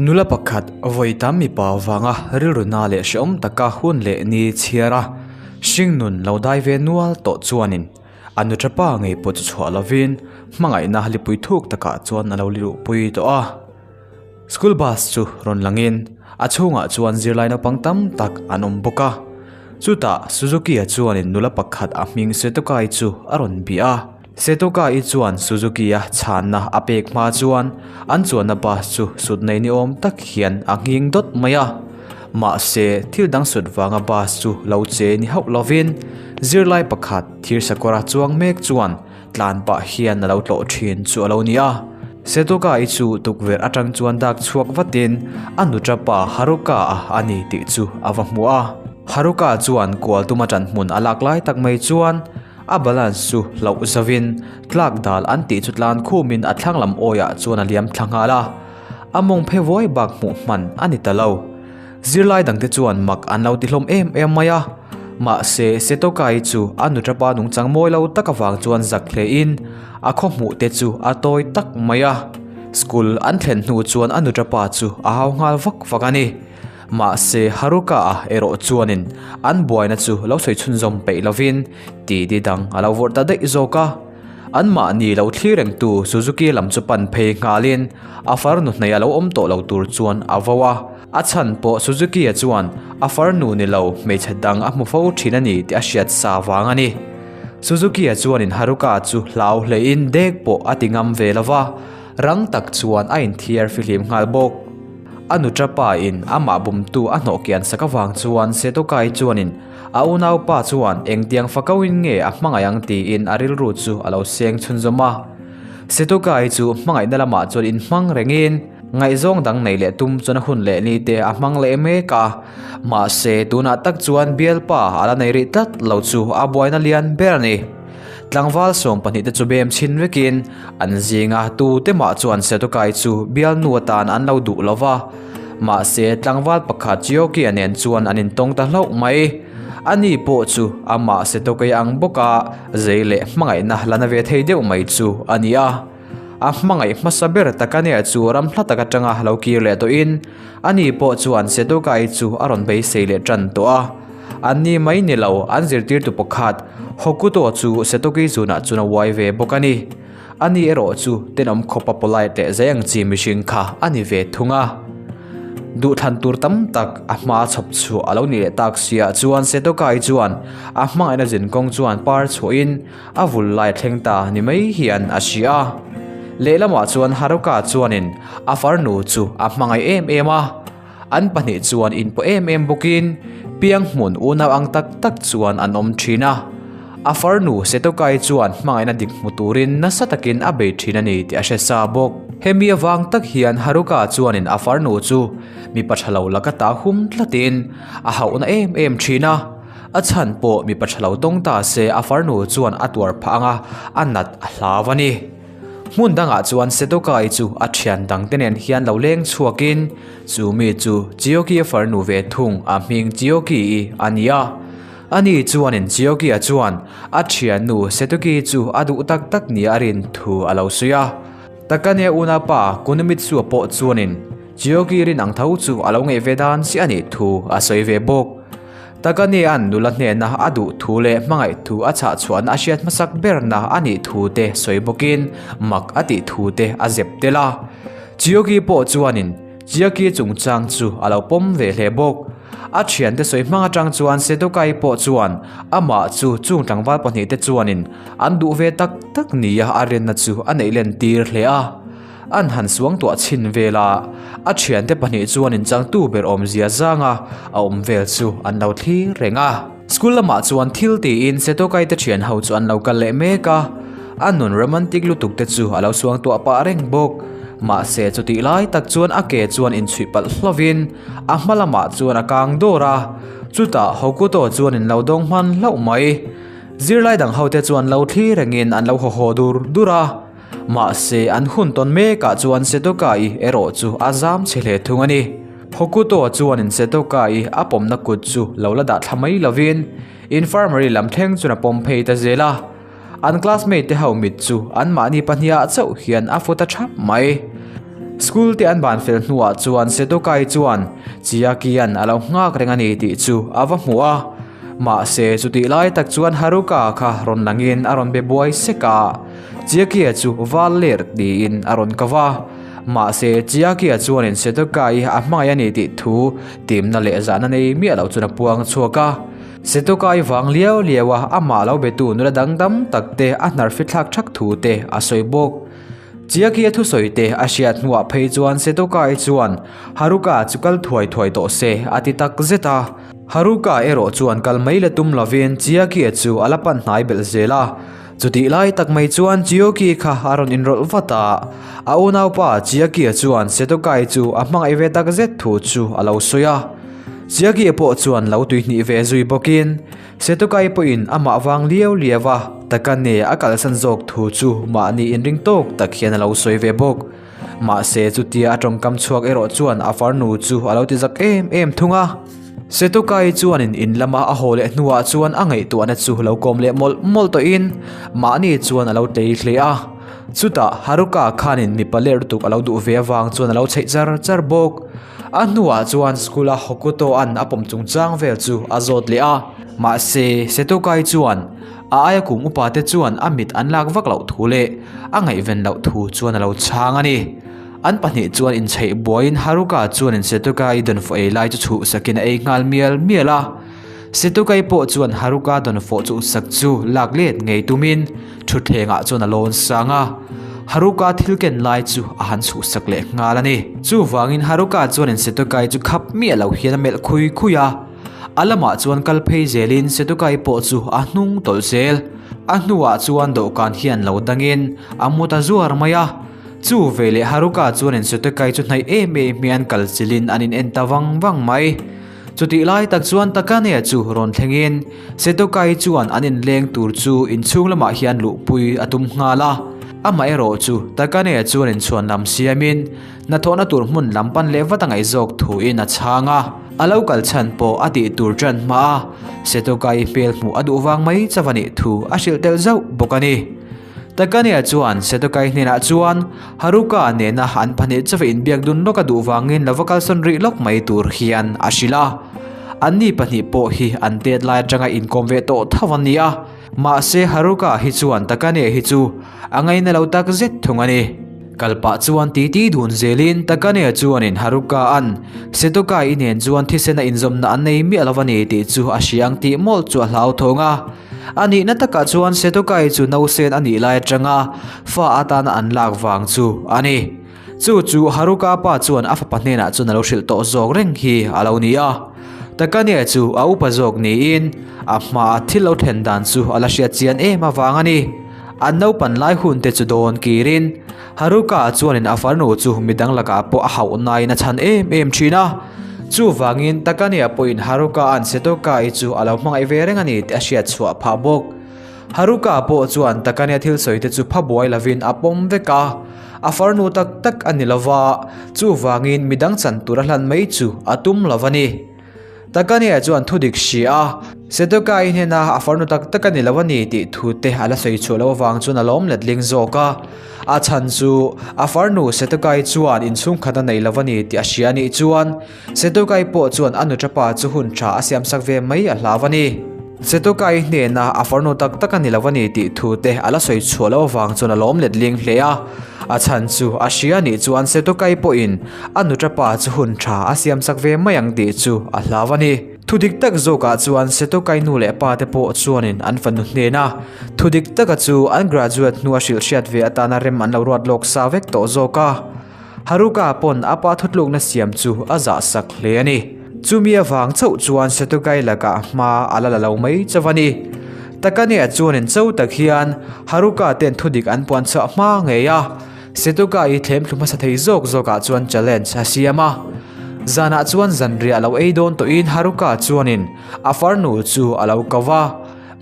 Nula pakhat vawi tam mipa vanga rilru na leh hrehawm taka hun leh ni chhiar a, hringnun lo dai ve nual tawh chuanin a nu tha pa ngei pawh chu chhuah lovin hmangaihna lipui thuk takah chuan a lo liluhpui tawh a. School bus chu rawn langin a chhungah chuan zirlai naupang tam tak an awm bawk a. Chutah Suzuki-a chuanin nula pakhat a hming Setokai chu a rawn bih a. Setokai chuan Suzuki-a chhanna a pek hma chuan an chuanna bus chu sut nei ni awm tak hian a nghing dawt mai a. Mahse thil dang sut vanga bus chu lo che ni hauh lovin zirlai pakhat thir sakawra chuang mek chuan tlan pah hian a lo tlawh thin chu a lo ni a. Setoka-i chu tukverh atang chuan dak chhuak vatin a nuṭa pa Haruka-a a ni tih chu a va hmu a. Haruka chuan kual tuma ṭan hmun a lak lai tak mai chuan a balance chu hlauh zovin tlak dal an tih chu tlan khumin a thlang lam awiah chuan a liam thla nghal a. A mawng phe vuai bak hmuh hman a ni ta lo. Zirlai dangte chuan mak an lo ti hlawm em em mai a, mahse Setokai chu a nuṭapa nungchang mawi lo tak avang chuan zak hlein a khaw hmuh te chu a tawi tak mai a. School an thlen hnu chuan a nuṭapa chu a hau nghal vak vak a ni. Mahse Haruka-a erawh chuanin an buaina chu lo sawi chhunzawm peih lovin titi dang a lo vawrh ta daih zawk a. Anmahni lo thlir rengtu Suzuki lam chu pan phei nghalin a farnu hnaih a lo awm tawh lo tur chuan a vo a. A chhan pawh Suzuki-a chuan a farnu ni lo hmeichhe dang a hmu fo thin a ni tih a hriat sa vang a ni. Suzuki-a chuanin Haruka chu hlau hlein dek pawh a ti ngam ve lo va, rang tak chuan a inthiar fihlim nghal bawk. A nuṭa pa in amah bumtu a hnawh kian sak avang chuan Setokai chuanin A unaupa chuan engtiang fakauin nge a hmangaih ang tiin a rilru chu a lo seng chhunzawm a. Setukai chu hmangaihna lamah chuan inhmang rengin ngaihzawng dang nei leh tum chuan a hun leh ni te a hmang leh mek a. Mahse tunah tak chuan bialpa a la nei rih tlat lo chu a buaina lian ber a ni. Tlangval 12 te chu bem chhin vekin an zinga tute mah chuan Setukai chu bialnu atan an lo duh lo va. Mahse, tlangval pakhat Chiyoki-a nen chuan an intawng ta hlauh mai. Ani pawh chu amah Setokai ang bawka zei leh hmangaihna la na ve thei deuh mai chu a ni a. A hmangaih hmasa ber Takane-a chu ram hla tak atanga lo kir leh tawhin, ani pawh chuan Setokai chu a rawn beisei leh tan tawh a. Anni mai ni lo, an zirtirtu pakhat Hokuto chu Setoki zunah chuan a uai ve bawk a ni. Ani erawh chu tenawm khawpa polite leh zai ang chi mihring kha a ni ve thung a. Duhthlan tur tam tak a hma chhawp chhuah a lo nih leh tak siah chuan Setokai chuan a hmangaihna zinkawng chuan par chhuahin a vul lai thleng ta ni mai hian a hria a. Lehlamah chuan Haruka chuanin a farnu chu a hmangaih em em a. An pahnih chuan inpawh em em bawkin piang hmun unau ang tak tak chuan an awm thin a. A farnu Setokai chuan hmangaihna dik hmu turin nasa takin a bei thin a ni tih a hre sa bawk. Hemi avang tak hian Haruka chuanin a farnu chu mipa tha lo laka ta hum tlatin a hauhna em em thin a. A chhan pawh mipa tha lo tawng ta se a farnu chuan a tuar phah anga a nat a hlau a ni. Hmun dangah chuan Setokai chu a thian dangte nen hian lo leng chhuakin chu mi chu Chiyoki-a farnu ve thung a hming Chiyoki-i a ni a. Ani chuanin Chiyoki-a chuan a thiannu Setoki chu a duh tak tak nia a rin thu a lo sawi a. Takane unaupa Kunimitsu-a pawh chuanin Chiyoki rin ang tho chu a lo ngaih ve dan chiah a nih thu a sawi ve bawk. Takanea'n nula hnena a duh thu leh hmangaih thu a chhah chhuahna a hriat hmasak berna a nih thu te sawi bawkin mak a tih thu te a zep tel a. Chiyoki pawh chuanin Chiaki chungchang chu a lo pawm ve hle bawk. A thiante sawi hmang atang chuan Sedokai pawh chuan amah chu chung tlangval pahnihte chuanin an duh ve tak tak nia a rinna chu a neih len tir hle a. An han suang tuah chhin vel a, a thiante pahnih chuan inchangtu ber awmzia zanga a awm vel chu an lo thlir reng a. School lamah chuan thil tiin Setokai te thian ho chu an lo kal leh mek a, a nun romantic lutuk te chu a lo suang tuah pah reng bawk. Mahse chutih lai tak chuan a ke chuan inchhuih palh hlovin a hma lamah chuan a kang dawr a, chutah Hokuto chuan in lo dawng hman hlauh mai. Zirlai dang ho te chuan lo thlir rengin an lo haw haw dur dur a. Mahse, an hun tawn mekah chuan Setoka-i erawh chu a zam chhe hle thung a ni. Hokuto chuanin Setoka-i a pawmna kut chu lo la dah thla mai lovin infirmary lam thleng chuan a pawm phei ta zel a. An classmate te ho mit chu anmahni pahniha chauh hian a fu ta thap mai. School te an ban fel hnuah chuan Setokai chuan Chiaki-a'n a lo nghak reng a ni tih chu a va hmu a. Mahse, chutih lai tak chuan Haruka kha rawn langin a rawn be buai sek a, Chiaki-a chu val ler tiin a rawn ko va. Mahse, Chiaki-a chuanin Setokai a hmangaih a ni tih thu timna leh zahna nei miah lo chuan a puang chhuak a. Setokai vang liau liau a amah lo betu nula dangdam tak te a hnar fithlak thak thu te a sawi bawk. Chiaki a thusawi te a hriat hnuah phei chuan Setokai chuan Haruka chu kal thuai thuai tawh se a ti tak zet a. Haruka erawh chuan kal mai la tum lovin Chiaki a chu a la pan hnai belh zel a. Chutih lai tak mai chuan Chiyoki kha a rawn inrawlh vat a. A unaupa Chiaki a chuan Setokai chu a hmangaih ve tak zet thu chu a lo sawi a. Chiaki a pawh chuan lo tuihnih ve zui bawkin Setokai pawhin amah vang liau liau a, Takane a kalsan zawk thu chu mahni inring tawk tak hian a lo sawi ve bawk. Mahse chutia a tawngkam chhuak erawh chuan a farnu chu a lo ti zak em em thung a. Setokai chuanin in lama a haw leh hnuah chuan a ngaihtuahna chu lo kawm leh mawlh mawlh tawhin mahni chuan a lo tlei hle a. Chutah Haruka khanin mipa ler lutuk a lo duh ve avang chuan a lo chheih char char bawk. A hnuah chuan school-a Hokuto-a'n a pawm chungchang vel chu a zawt leh a, mahse Setokai chuan a aia kum upate chuan a mit an lak vak loh thu leh a ngaihven loh thu chuan a lo chhang a ni. An pahnih chuan inchheih buaiin Haruka chuanin Setokai dawnfawh ei lai chu chhuhsakin a ei nghal mial mial a. Setokai pawh chuan Haruka dawnfawh chhuhsak chu lak let ngei tumin Thutthlengah chuan a lawn sang a, Haruka thil ken lai chu a han chhuhsak leh nghal a ni. Chuvangin Haruka chuanin Setokai chu khap miah lo hian a melh khui khui a, a lamah chuan kal phei zelin Setokai pawh chu a hnung tawlh zel. A hnuah chuan dawhkan hian lo dangin a mu ta zuar mai a. Chu veleh Haruka chuanin Setokai chu hnaih em em hian kal chilhin an in en ta vang vang mai. Chutih lai tak chuan Takane chu rawn thlengin Setokai chuan an inleng tur chu inchhung lamah hian luhpui a tum nghal a. Amaherawh chu Takane chuan inchhuan lam siamin hnathawhna tur hmun lam pan leh vat a ngaih zawk thuin a chhang a. A lo kal chhan pawh a tih tur ṭan hma a, Setokai hmel hmuh a duh vang mai chauh a nih thu a hrilh tel zauh bawk a ni. Takania chuan Setokai hnenah chuan Haruka nena an pahnih chauh inbiak dun lawk a duh vangin lo va kalsawn rih lawk mai tur hian a hrilh a. Anni pahnih pawh hi an tet lai atanga inkawm ve tawh tho an ni a, mahse Haruka hi chuan Takania hi chu a ngaina lo tak zet thung a ni. Kalpah chuan titi dun zelin Takania chuanin Haruka an Setokai nen chuan thisen a inzawmna an nei miah lo a ni tih chu a hria ang tih mawlh chu a hlauthawng a. A nihna takah chuan Setokai chu nausen a nih lai atanga fa atana an lak vang chu a ni. Chu chu Haruka pa chuan a fapa hnenah chuan a lo hrilh tawh zawk reng hi a lo ni a. Takane chu a upa zawk niin a hmaa thil lo thlen dan chu a la hriat chian em avang a ni. An naupan lai hun te chu dawn kirin Haruka chuanin a farnu chu midang lakah pawh a hauh nain a chhan em em thin a. Chuvangin Takania pawhin Haruka-a'n Setoka-i chu a lo hmangaih ve reng a ni tih a hriat chhuah phah bawk. Haruka pawh chuan Takania thil sawi te chu pha buai lovin a pawm vek a. A farnu tak tak a ni lova, chuvangin midang chan tur a hlan mai chu a tum lo a ni. Takania chuan thu dik hria a, Setoka-i hnena a farnu tak tak a ni lo a ni tih thu te a la sawi chhuah loh avang chuan a lawm letling zawk a. A chhan chu a farnu Setoka-i chuan inchhungkhat a nei lo a ni tih a hria a nih chuan Setoka-i pawh chuan a nuṭapa chu hun ṭha a siamsak ve mai a hlau a ni. Setoka-i hnena a farnu tak tak a ni lo a ni tih thu te a la sawi chhuah loh avang chuan a lawm letling hle a. A chhan chu a hria a nih chuan Setoka-i pawhin A nuṭapa chu hun ṭha a siamsak ve mai ang tih chu a hlau a ni. Thu dik tak zawkah chuan Setokai nu leh pa te pawh chuanin an fanu hnena thu dik taka chu an graduate hnua hrilh hriat ve atana rem an lo ruat lawk sa vek tawh zawk a. Haruka pawn a pa thutlukna siam chu a zahsak hle a ni. Chumi avang chauh chuan Setokai lakah hma a la la lo mai chauh a ni. Takania chuanin cho tak hian Haruka ten thudik an puan chhuah hma ngei a. Setuka i thlem thlu hmasa thei zawk zawkah chuan challenge a siam a. Zanah chuan zanriah a lo ei dawn tawhin Haruka chuanin a farnu chu a lo ko va.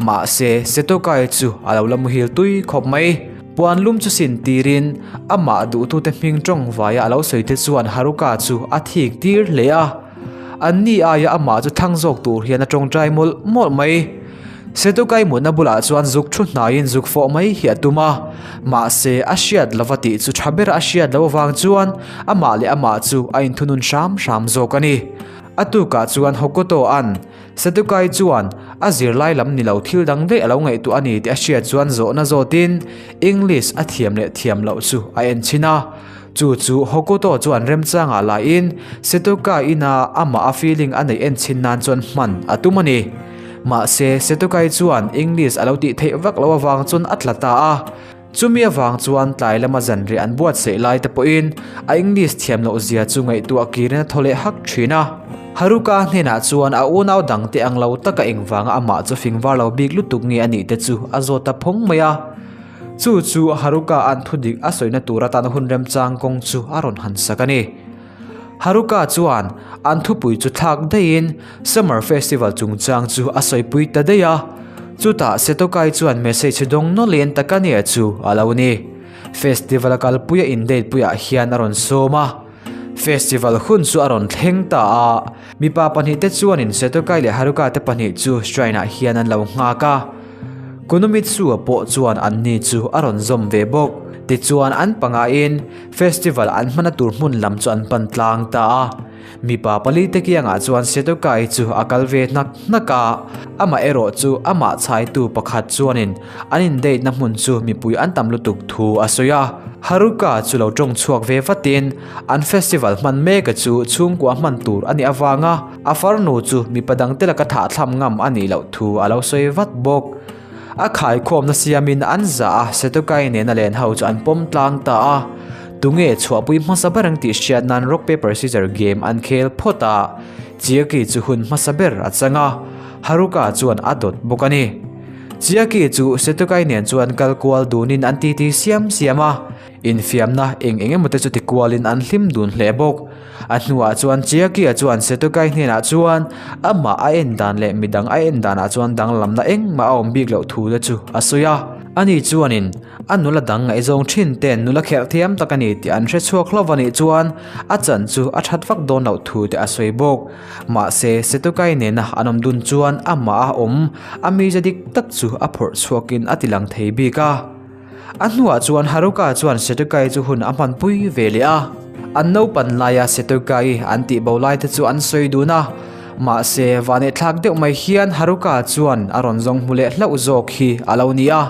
Mahse, Setukai chu a lo la muhil tui khawp mai. Puan lum chu sin tirin amah duhtute hming tawng vaia a lo sawi te chuan Haruka chu a thik tir hle a. Anni aia amah chu thlang zawk tur hian a tawngtai mawlh mawlh mai. Setukai mutna bulah chuan zuk thu hnaiin zuk fawh mai hi a tum a, mahse a hriat lova tih chu tha ber a hriat loh avang chuan amah leh amah chu a inthunun hram hram zawk a ni. A tukah chuan Hokuto-a'n Setukai chuan a zirlai lam ni lo thil dang daih a lo ngaihtuah a ni tih a hriat chuan zawhna zawtin English a thiam leh thiam loh chu a en chhin a. Chu chu Hokuto chuan remchangah laiin Setukai ina amah a feeling a neih en chhin nan chuan hman a tum a ni. Mahse, Setukai chuan English a lo tih theih vak loh avang chuan a tla ta a. Chumi avang chuan tlai lama zanriah an buatsaih lai te pawhin a English thiam loh zia chu ngaihtuah kirin a thaw leh hak thin a. Haruka hnenah chuan a unau dangte ang lo taka engvanga amah chu fing var lo bik lutuk nge a nih te chu a zawt ta phawng mai a. Chu chu Haruka an thudik a sawina tur atan hun remchang kawng chu a rawn han sak a ni. Haruka chuan an thupui chu thlak daihin Summer Festival chungchang chu a sawipui ta daih a. Chutah Setokai chuan message dawng nawlin Takane chu a lo ni. Festival a kalpuia in date puiah hian a rawn sawm a. Festival hun chu a rawn thleng ta a. Mipa pahnihte chuanin Setokai leh Haruka te pahnih chu shrine ah hian an lo nghak a. Kunomitsu-a pawh chuan anni chu a rawn zawm ve bawk. Tichuan an pangain Festival an hmana tur hmun lam chu an pan tlang ta a. Mipa pali te kiangah chuan Sedukai chu a kal ve hnak hnak a, amah erawh chu amah chhaitu pakhat chuanin an indate na hmun chu mipui an tam lutuk thu a sawi a. Haruka chu lo tawng chhuak ve vatin an festival hman meka chu chhungkua hman tur a nih avanga a farnu chu mipa dangte laka thahthlam ngam a nih loh thu a lo sawi vat bawk. A khaikhawmna siamin an zah a, Setukai nena len ho chu an pawm tlang ta a. Tunge chhuahpui hmasa ber ang tih hriat nan rock paper scissor game an khel phawt a, Chiaki chu hun hmasa ber a chang a, Haruka chuan a dawt bawk a ni. Chiaki chu Setukai nen chuan kal kual dunin an titi siam siam a, infiamna eng eng emaw te chu ti kualin an hlim dun hle bawk. A hnuah chuan Chiakia chuan Setukai hnenah chuan amah a en dan leh midang a en danah chuan danglamna engmah a awm bik loh thu te chu a sawi a. Ani chuanin a nula dang ngaihzawng thin ten nula kherh thiam tak a ni tih an hre chhuak hlauh a nih chuan a chan chu a that vak dawn loh thu te a sawi bawk. Mahse, Setukai nena an awm dun chuan amah a awm a mize dik tak chu a phawrh chhuakin a tilang thei bik a. A hnuah chuan Haruka chuan Setokai chu hun a hmanpui ve leh a. An naupan laia Setokai an tih bo lai te chu an sawi dun a. Mahse, vanehthlak deuh mai hian Haruka chuan a rawn zawng hmu leh hlauh zawk hi a lo ni a.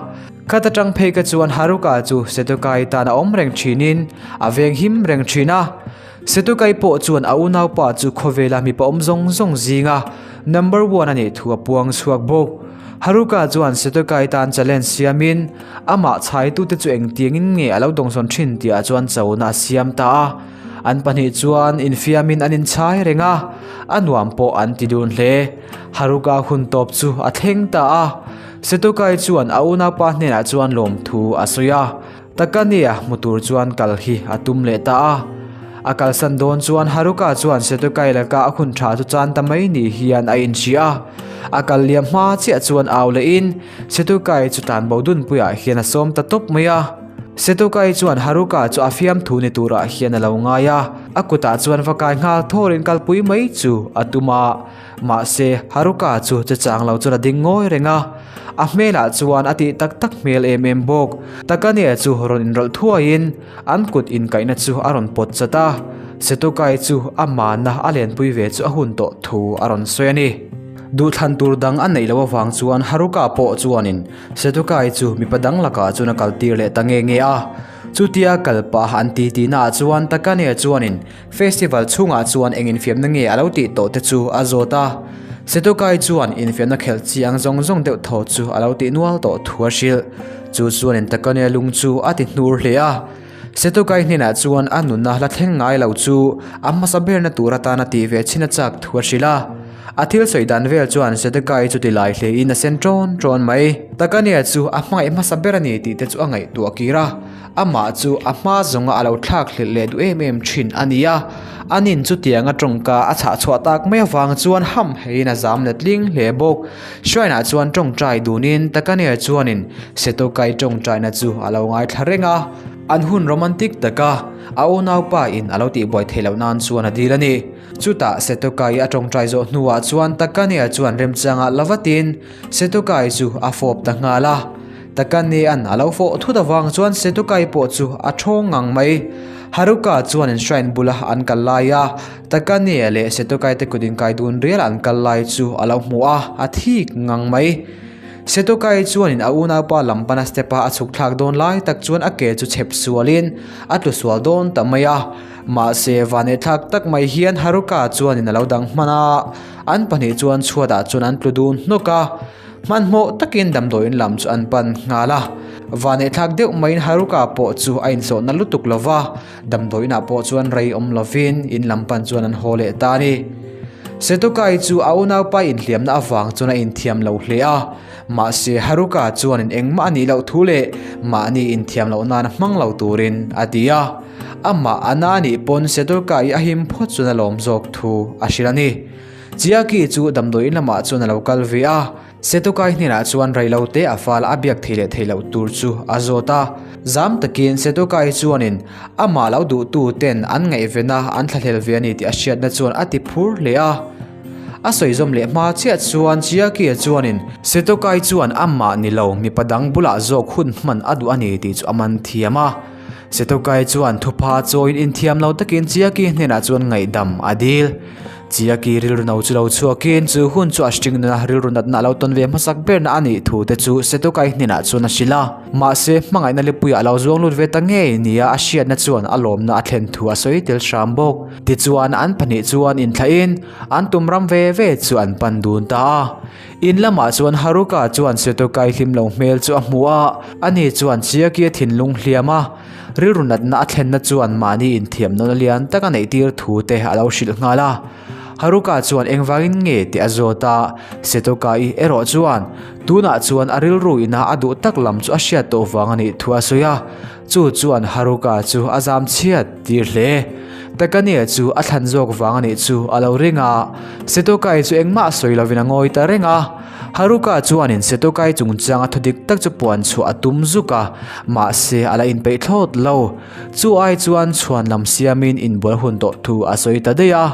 Khat atang phei ka chuan Haruka chu Setokai tan a awm reng thinin a veng him reng thin a. Setokai pawh chuan a unaupa chu khawvela mipa awm zawng zawng zinga number one a nih thu a puang chhuak bawk. Haruka chuan Setokai tan challenge siamin amah chhaitute chu engtiangin nge a lo dawngsawn thin tihah chuan chona a siam ta a. An pahnih chuan infiamin an inchhai reng a, a nuam pawh an ti dun hle. Haruka hun tawp chu a thleng ta a. Setokai chuan a unaupa hnenah chuan lawmthu a sawi a. Takania hmu tur chuan kal hi a tum leh ta a. A kalsan dawn chuan Haruka chuan Setokai laka a hun tha chu chan ta mai ni hian a inhria a. A kal liam hma chiah chuan au lehin Setokai chu tlanbo dunpuiah hian a sawm ta tawp mai a. Setokai chuan Haruka chu a fiamthu ni turah hian a lo ngai a. A kutah chuan va kai nghal thawrin kalpui mai chu a tum a. Mahse, Haruka chu che chang lo chuan a ding ngawi reng a. A hmelah chuan a tih tak tak hmel em em bawk. Takane chu rawn inrawlh thuaiin an kut inkaihna chu a rawn pawt chat a. Setokai chu a mahna a lenpui ve chu a hun tawh thu a rawn sawi a ni. Duhthlan tur dang a neih loh avang chuan Haruka pawh chuanin Setokai chu mipa dang lakah chuan a kaltir leh ta nge nge a. Chutia kal pah an ti tihnaah chuan Takane chuanin Festival chhungah chuan eng infiamna nge a lo tih tawh te chu a zawt a. Setokai chuan infiamna khelh chi ang zawng zawng deuh thaw chu a lo tih nual tawh thu a hrilh. Chu chuan in Takane lung chu a ti hnur hle a. Setokai hnenah chuan a nunna la thleng ngai lo chu a hmasa berna tur atana tih ve chhin a chak thu a hrilh a. A thil sawi dan vel chuan Setokai chu ti lai hle in a sen ṭawn ṭawn mai. Takane chu a hmangaih hmasa ber a ni tih te chu a ngaihtuah kir a. Amah chu a hma zawnga a lo thlak hlelh leh duh em em thin a ni a, anin chutianga tawngka a chhah chhuah tak mai avang chuan ham heiin a zam let tling hle bawk. Shrine-ah chuan tawngtai dunin Takane chuanin Setokai tawngtaina chu a lo ngaithla reng a. An hun romantic taka a unaupa in a lo tihbuai theih loh nan chuan a dil a ni. Chutah Setokai a tawngtai zawh hnuah chuan Takane-a chuan remchangah la vatin Setokai chu a fawp ta nghal a. Takane-a'n a lo fawh thut avang chuan Setokai pawh chu a thawng ngang mai. Haruka chuan in shrine bula an kal lai a, Takane-a leh Setokai te kut inkai dun rial an kal lai chu a lo hmu a, a thik ngang mai. Setokai chuanin a unaupa lam pana step-a a chhuk thlak dawn lai tak chuan a ke chu chhep sualin a tlu sual dawn ta mai a. Mahse, vanehthlak tak mai hian Haruka chuanin a lo dang hman a, an pahnih chuan chhuatah chuan an tlu dun hnawk a. Hmanhmawh takin damdawiin lam chu an pan nghal a. Vanehthlak deuh maiin Haruka pawh chu a insawhna lutuk lo va, damdawiinah pawh chuan rei awm lovin in lam pan chuan an haw leh ta a ni. Setokai chu a unaupa inhliamna avang chuan a inthiam lo hle a, mahse Haruka chuanin engmah a nih loh thu leh mahni inthiam loh nana hmang lo turin a ti a. Amah a na nih pawn Setokai a him phawt chuan a lawm zawk thu a hrilh a ni. Chiaki chu damdawiin lamah chuan a lo kal ve a, Setokai hnenah chuan reilote a fal a biak thei leh thei loh tur chu a zawt a. Zam takin Setokai chuanin amah lo duhtu ten an ngaihven a, an thlahlel ve a ni tih a hriatna chuan a ti phur hle a. A sawi zawm leh hma chiah chuan Chiaki-a chuanin Setokai chuan amah ni lo mipa dang bulah zawk hun hman a duh a ni tih chu a man thiam a. Setokai chuan thupha chawiin inthiam lo takin Chiaki hnenah chuan ngaihdam a dil. Chiaki rilru no chu lo chhuakin chu hun chu a hring nuna rilru natna a lo tawn ve hmasak berna a nih thu te chu Setokai hnenah chuan a hrilh a. Mahse, hmangaihna lipuiah a lo zuang lut ve ta ngei nia a hriatna chuan a lawmna a thlen thu a sawi tel hram bawk. Tichuan, an pahnih chuan inthlahin an tum ram ve ve chu an pan dun ta a. In lamah chuan Haruka chuan Setokai hlim lo hmel chu a hmu a, ani chuan Chiaki a thinlung hliam a. Rilru natna a thlenna chuan mahni inthiamnawn a lian tak a neihtir thu te a lo hrilh nghal a. Haruka chuan engvangin nge tih a zawt a, Setoka-i erawh chuan tunah chuan a rilru ina a duh tak lam chu a hriat tawh vang a nih thu a sawi a, chu chuan Haruka chu a zam chhiat tir hle. Takania chu a thlan zawk vang a nih chu a lo ring a, Setoka-i chu engmah sawi lovin a ngawi ta reng a. Haruka chuanin Setokai chungchanga thu dik tak chu puan chhuah a tum zuk a, mahse a la inpeih thlawt lo. Chu ai chuan chhuan lam siamin inbual hun tawh thu a sawi ta daih a.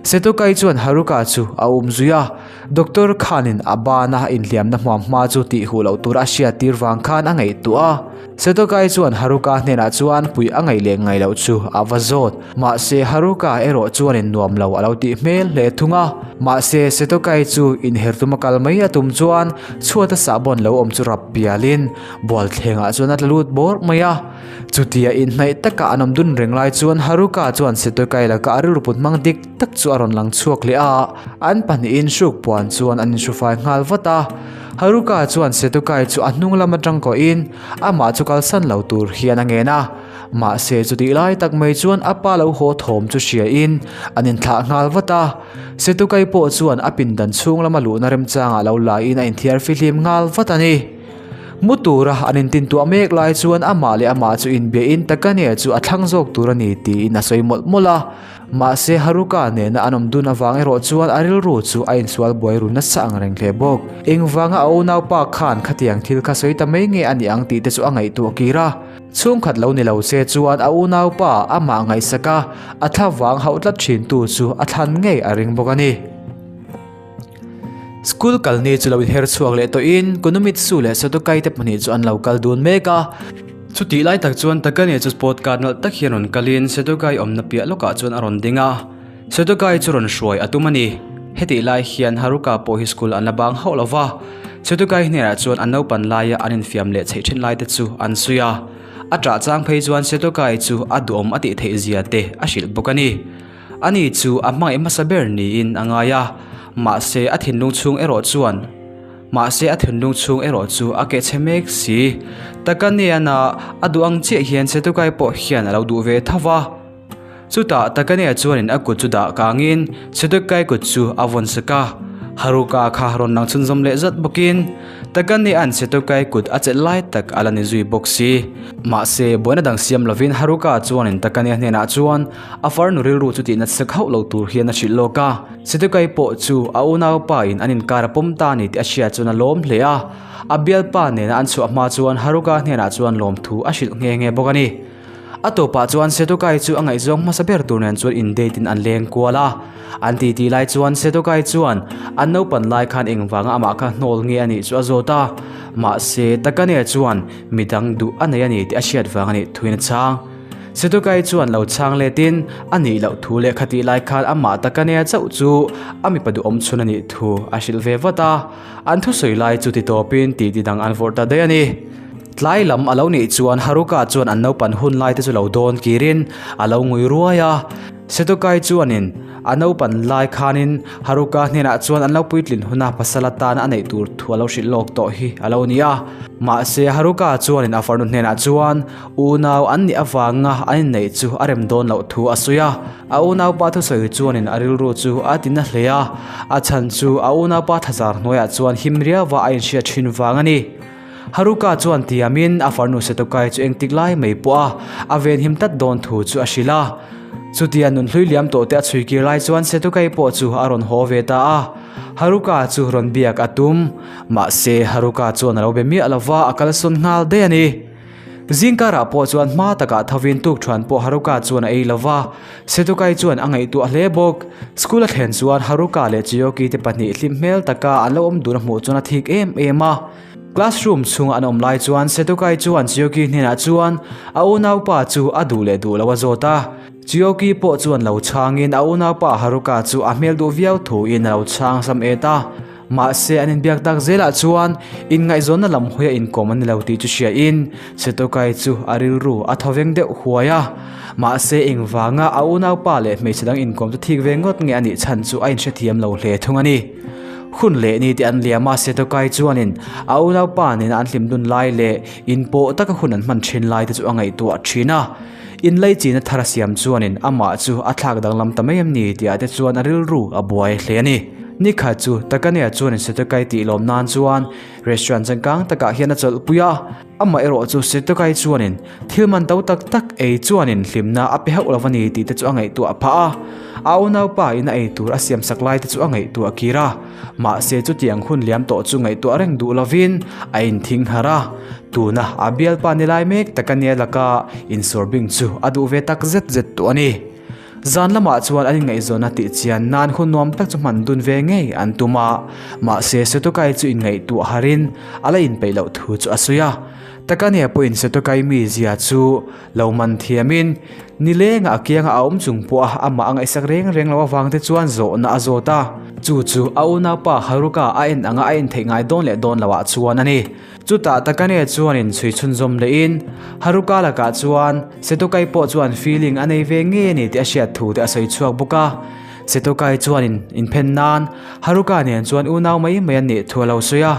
Setokai chuan Haruka chu a um zui a, Doctor khanin a bana inhliamna hmuam hma chu tih huh loh tur a hriat tir vang khan a ngaihtuah a. Setokai chuan Haruka hnenah chuan puih a ngaih leh ngaih loh chu a va zawt. Mahse Haruka erawh chuanin nuam lo a lo tih hmel hle thung a. Mahse Setokai chu inher tuma kal mai a tum chuan chhuata sahbawn lo awm chu rap pialin bualthlengah chuan a tla lut bawr mai a. Chutia inhnaih taka an awm dun reng lai chuan Haruka chuan Setokai laka a rilru put hmang dik tak chu a rawn lang chhuak leh a. An pahnihin hruk puan chuan an inhrufai nghal vat a. Haruka chuan Setokai chu a hnung lam atang kawhin amah chu kalsan lo tur hian a ngen a. Mahse chutih lai tak mai chuan a pa lo haw thawm chu hriain an inthlah nghal vat a. Setokai pawh chuan a pindan chhung lama luhna remchangah lo laiin a inthiar fihlim nghal vat a ni. Mu tura an intintuah mek lai chuan amah leh amah chu inbiahin Takane chu a thlang zawk tur a ni tiin a sawi mawlh mawlh a. Mahse Haruka nena an awm dun avang erawh chuan a rilru chu a insual buai ru nasa ang reng hle bawk. Engvanga a unaupa khan khatiang thil kha sawi ta mai nge a nih ang tih te chu a ngaihtuah kir a. Chhungkhat lo ni lo se chuan a unaupa amah ngaihsak a, a thlavang hauh tlat thintu chu a thlan ngei a ring bawk a ni. School kalni chu lo inher chhuak leh tawhin Kunumitsu leh Sotokai te pahnih chu an lo kal dun mek a. Chutih lai tak chuan Takane chu sport car nalh tak hian rawn kalin Sotokai awmna piah lawkah chuan a rawn ding a, Sotokai chu rawn hruai a tum a ni. Hetih lai hian Haruka pawh hi school an la bang hauh lo va, Sotokai hnenah chuan an naupan laia an infiam leh chheih then lai te chu an sawi a. A ṭah chang phei chuan Sotokai chu a duhawm a tih theih zia te a hrilh bawk a ni. Ani chu a hmangaih hmasa ber niin a ngai a, mahse a thinlung chhung erawh chuan mahse a thinlung chhung erawh chu a keh chhe mek si. Takaniana a duh ang chiah hian Setukai pawh hian a lo duh ve tho va. Chutah Takania chuanin a kut chu dah kangin Setukai kut chu a vawn sak a, Haruka kha rawn lang chhunzawm leh zat bawkin Takania'n Setukai kut a chelh lai tak a la ni zui bawk si. Mahse buaina dang siam lovin Haruka chuanin Takania hnenah chuan A farnu rilru chu tih natsak hauh lo tur hian a hrilh lawk a, Sedukai pawh chu a unaupa in an inkar a pawm ta a ni tih a hriat chuan a lawm hle a, a bialpa nena an chhuah hma chuan Haruka hnenah chuan lawmthu a hrilh nghe nghe bawk a ni. A tawpah chuan Sedukai chu a ngaihzawng hmasa ber tur nen chuan in date in an leng kual a. An titi lai chuan Sedukai chuan an naupan lai khan engvanga amah kha hnawl nge a nih chu a zawt a. Mahse, Takane chuan midang duh a nei a ni tih a hriat vang a nih thuin a chhang. Sedukai chuan lo chhang letin a nih loh thu leh khatih lai khan amah Takane chauh chu a mipa duhawm chhun a nih thu a hrilh ve vat a. An thusawi lai chu ti tawpin titi dang an vawrh ta daih a ni. Tlai lam a lo nih chuan Haruka chuan an naupan hun lai te chu lo dawn kirin a lo ngui ruai a. Setokai chuanin a naupan lai khanin Haruka hnenah chuan an lo puitlin huna pasal atan a neih tur thu a lo hrilh lawk tawh hi a lo ni a. Mahse Haruka chuanin a farnu hnenah chuan unau an nih avanga an inneih chu a rem dawn loh thu a sawi a. A unaupa thusawi chuanin a rilru chu a ti na hle a, a chhan chu a unaupa thlazar hnuaiah chuan him riauva a inhriat thin vang a ni. Haruka chuan tiamin a farnu Setokai chu engtik lai mai pawh a a venhim tlat dawn thu chu a hrilh a. Chutia nunhlui liam tawh te a chhui kir lai chuan Setokai pawh chu a rawn haw ve ta a. Haruka chu rawn biak a tum. Mahse Haruka chuan a lo be miah lova a kalsawn nghal daih a ni. Zingkarah pawh chuan hma takah thovin tukthuan pawh Haruka chuan a ei lova, Setukai chuan a ngaihtuah hle bawk. School a thlen chuan Haruka leh Chiyoki te pahnih hlim hmel taka an lo awm dun a hmuh chuan a thik em em a. Classroom chhunga an awm lai chuan Setukai chuan Chiyoki hnenah chuan a unaupa chu a duh leh duh lo a zawt a. Chiyoki pawh chuan lo chhangin a unaupa Haruka chu a hmel duh viau thuin a lo chhang sam et a. Mahse, an inbiak tak zelah chuan inngaihzawnna lam hawi a inkawm a ni lo tih chu hriain Setokai chu a rilru a thawveng deuh huai a. Mahse, engvanga a unaupa leh hmeichhe dang inkawm chu thik ve ngawt nge a nih chhan chu a inhrethiam lo hle thung a ni. Hun leh ni te an liam a, Setokai chuanin a unaupa nena an hlim dun lai leh inpawh taka hun an hman thin lai te chu a ngaihtuah thin a. Inlaichina thar a siam chuanin amah chu a thlak danglam ta mai em ni tihah te chuan a rilru a buai hle a ni. Nikhat chu Takania chuanin Setokai tih lawm nan chuan restaurant changkang takah hian a chawlhpui a, amah erawh chu Setokai chuanin thil man to tak tak ei chuanin hlimna a pe hauh lo a ni tih te chu a ngaihtuah phah a, a unaupa in a ei tur a siam sak lai te chu a ngaihtuah kir a, mahse chutiang hun liam tawh chu ngaihtuah reng duh lovin a inthing harh a, tuna a bialpa ni lai mek Takania laka insawrbing chu a duh ve tak zet zet tawh a ni. Zan lamah chuan an inngaihzawn a tih chian nan hun nuam tak chu hman dun ve ngei an tum a, mahse Setokai chu inngaihtuah harin a la inpeih loh thu chu a sawi a. Takania pawhin Setokai mizia chu lo man thiamin nilengah a kianga a awm chung pawha amah a ngaihsak reng reng loh avang te chuan zawhna a zawt a, chu chu a unaupa Haruka a en anga a en theih ngai dawn leh dawn loh ah chuan a ni. Chutah Takane chuanin chhui chhunzawm lehin Haruka lakah chuan Setokai pawh chuan feeling a nei ve ngei a ni tih a hriat thu te a sawi chhuak bawk a. Setokai chuanin inphen nan Haruka nen chuan unau mai mai an nih thu a lo sawi a.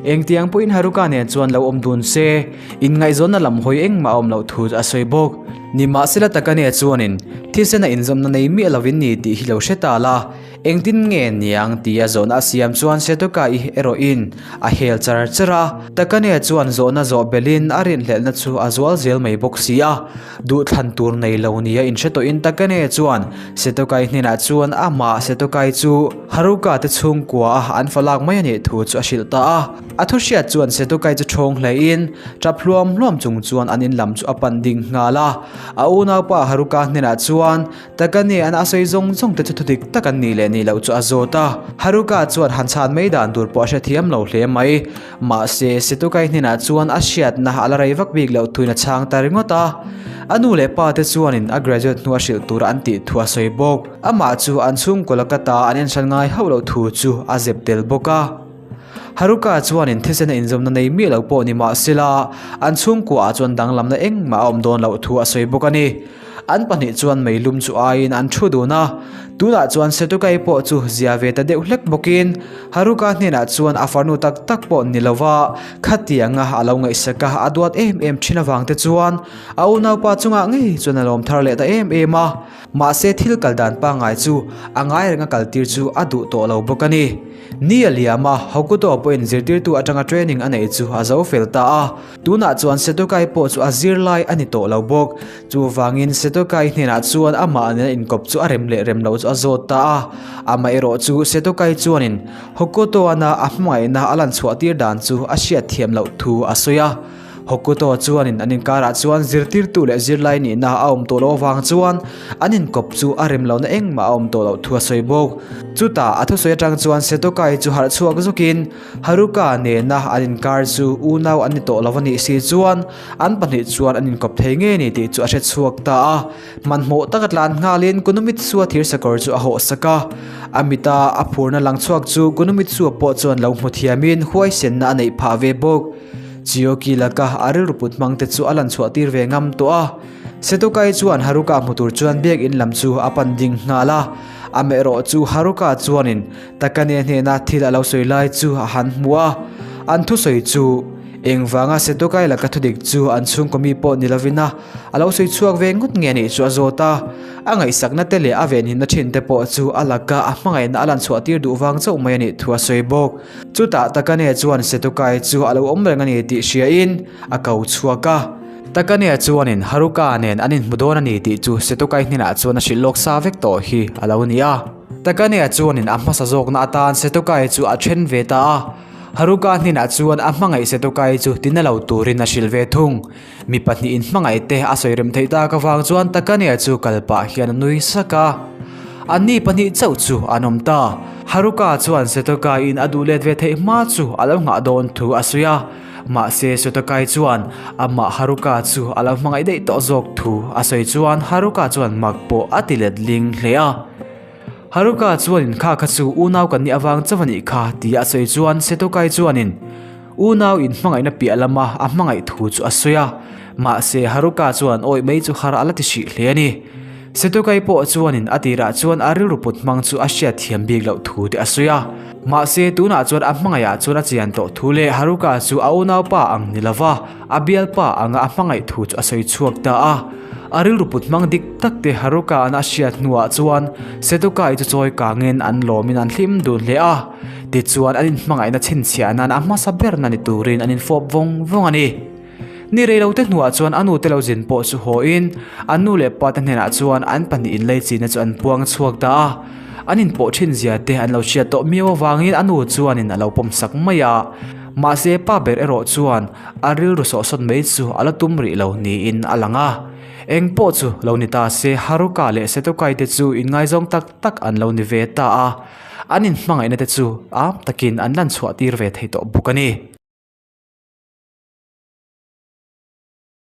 Engtiang pawhin Haruka nen chuan lo awm dun se, inngaihzawnna lam hawi engmah a awm loh thu a sawi bawk. Nimahsela Takane chuanin thisen a inzawmna nei miah lovin ni tih hi lo hre ta la. Engtin nge niang tia zawhna a siam chuan Setuka-i erawhin a hel char char a, Takane chuan zawhna zawh belhin a rinhlelhna chu a zual zel mai bawk si a. Duhthlan tur nei lo nia inhre tawhin Takane chuan Setuka-i hnenah chuan amah Setuka-i chu Haruka te chhungkua a an fa lak mai a nih thu chu a hrilh ta a. A thu hriat chuan Setuka-i chu ṭhawng hlein ṭap hluam hluam chung chuan an in lam chu a pan ding nghal a. A unaupa Haruka hnenah chuan Takane an a sawi zawng zawng te chu thudik tak an nih leh nih loh chu a zawt a. Haruka chuan han chhan mai dan tur pawh a hrethiam lo hle mai. Mahse, Setukai hnenah chuan a hriatna a la rei vak bik loh thuin a chhang ta ringawt a. A nu leh pa te chuanin a graduate hnu a hrilh tura an tih thu a sawi bawk. Amah chu an chhungkaw laka ta an enhran ngai hauh loh thu chu a zep tel bawk a. Haruka chuanin thisen a inzawmna nei miah lo pawh ni mahsela, an chhungkuaah chuan danglamna engmah a awm dawn loh thu a sawi bawk a ni. An pahnih chuan meilum chu aiin an thu dun a, tunah chuan Setukai pawh chu zia ve ta deuh hlek bawkin Haruka hnenah chuan a farnu tak tak pawh ni lova khatianga a lo ngaihsak a, a duat em em thin avang te chuan a unaupa chungah ngei chuan a lawm thar leh ta em em a. Mahse thil kal dan pangngai chu a ngai renga kal tir chu a duh tawh lo bawk a ni. Ni a liam a, Hokuto pawhin zirtirtu atanga training a neih chu a zo fel ta a. Tunah chuan Setokai pawh chu a zirlai a ni tawh lo bawk. Chuvangin Setokai hnenah chuan amah nena inkawp chu a rem leh rem loh chu a zawt ta a. Amaherawh chu Setokai chuanin Hokuto-ana a hmangaihna a lan chhuah tir dan chu a hriat thiam loh thu a sawi a. Hokuto chuanin an inkarah chuan zirtirtu leh zirlai nihna a awm tawh loh avang chuan an inkawp chu a rem lohna engmah a awm tawh loh thu a sawi bawk. Chutah a thusawi atang chuan Setokai chu harh chhuak zukin Haruka nena an inkar chu unau an ni tawh lo a nih si chuan an pahnih chuan an inkawp thei ngei a ni tih chu a hre chhuak ta a. Hmanhmawh taka tlan nghalin Kunumitsu-a thir sakawr chu a hawhsak a. A mita a phurna lang chhuak chu Kunumitsu-a pawh chuan lo hmu thiamin huaisenna a neih phah ve bawk. Chiyoki laka a rilru put hmang te chu a lan chhuah tir ve ngam tawh a. Setokai chuan Haruka hmu tur chuan biakinn lam chu a pan ding nghal a. Amaherawh chu Haruka chuanin Takane hnena thil a lo sawi lai chu a han hmu a. An thusawi chu engvanga Setokai laka thudik chu an chhungkaw mi pawh ni lovin a a lo sawi chhuak ve ngawt nge anih chu a zawt a. A ngaihsakna te leh a venhimna thin te pawh chu a laka a hmangaihna a lan chhuah tir duh vang chauh mai anih thu a sawi bawk. Chutah Takane chuan Setokai chu a lo awm reng a ni tih hriain a ko chhuak a. Takane chuanin Haruka nen an inhmu dawn a ni tih chu Setokai hnenah chuan a hrilh lawk sa vek tawh hi a lo ni a. Takane chuanin a hmasa zawkna atan Setokai chu a then ve ta a. Haruka hnenah chuan a hmangaih Setokai chu tina lo turin a hrilh ve thung. Mi pahnihin hmangaih te a sawi rem theih tak avang chuan Takania chu kal pah hian a nui sak a. Anni pahnih chauh chu an awm ta. Haruka chuan Setokai in a duh let ve theih hma chu a lo nghah dawn thu a sawi a. Mahse Setokai chuan amah Haruka chu a lo hmangaih daih tawh zawk thu a sawi chuan Haruka chuan mak pawh a ti let ling hle a. Haruka chuan in kha kha chu unau kan nih avang chauh a nih kha tia a sawi chuan Setokai chuanin unau in hmangaihna piah lama a hmangaih thu chu a sawi a. Mahse Haruka chuan awih mai chu har a la ti hrih hle a ni. Setokai pawh chuanin a tirah chuan a rilru put hmang chu a hriat thiam bik loh thu te a sawi a. Mahse tunah chuan a hmangaihah chuan a chian tawh thu leh Haruka chu a unaupa ang ni lova a bialpa anga a hmangaih thu chu a sawi chhuak ta a. A rilru put hmang dik tak te Haruka an a hriat hnuah chuan Setokai chu chawi kangin an lawmin an hlim dun hle a. Tichuan an inhmangaihna chhinchhiah nan a hmasa berna ni turin an infawp vawng vawng a ni. Ni reilote hnuah chuan a nute lo zin pawh chu hawiin an nu leh pate hnenah chuan an pahnih inlei chihna chu an puang chhuak ta a. An inpawh thin zia te an lo hriat tawh miau avangin a nu chuanin a lo pawm sak mai a. Mahse pa ber erawh chuan a rilru sawhsawn mai chu a la tum rih lo niin a lang a. Eng pawh chu lo ni ta se Haruka leh Setokai te chu inngaizawng tak tak an lo ni ve ta a, an inhmangaihna te chu am takin an lan chhuah tir ve thei tawh bawk a ni.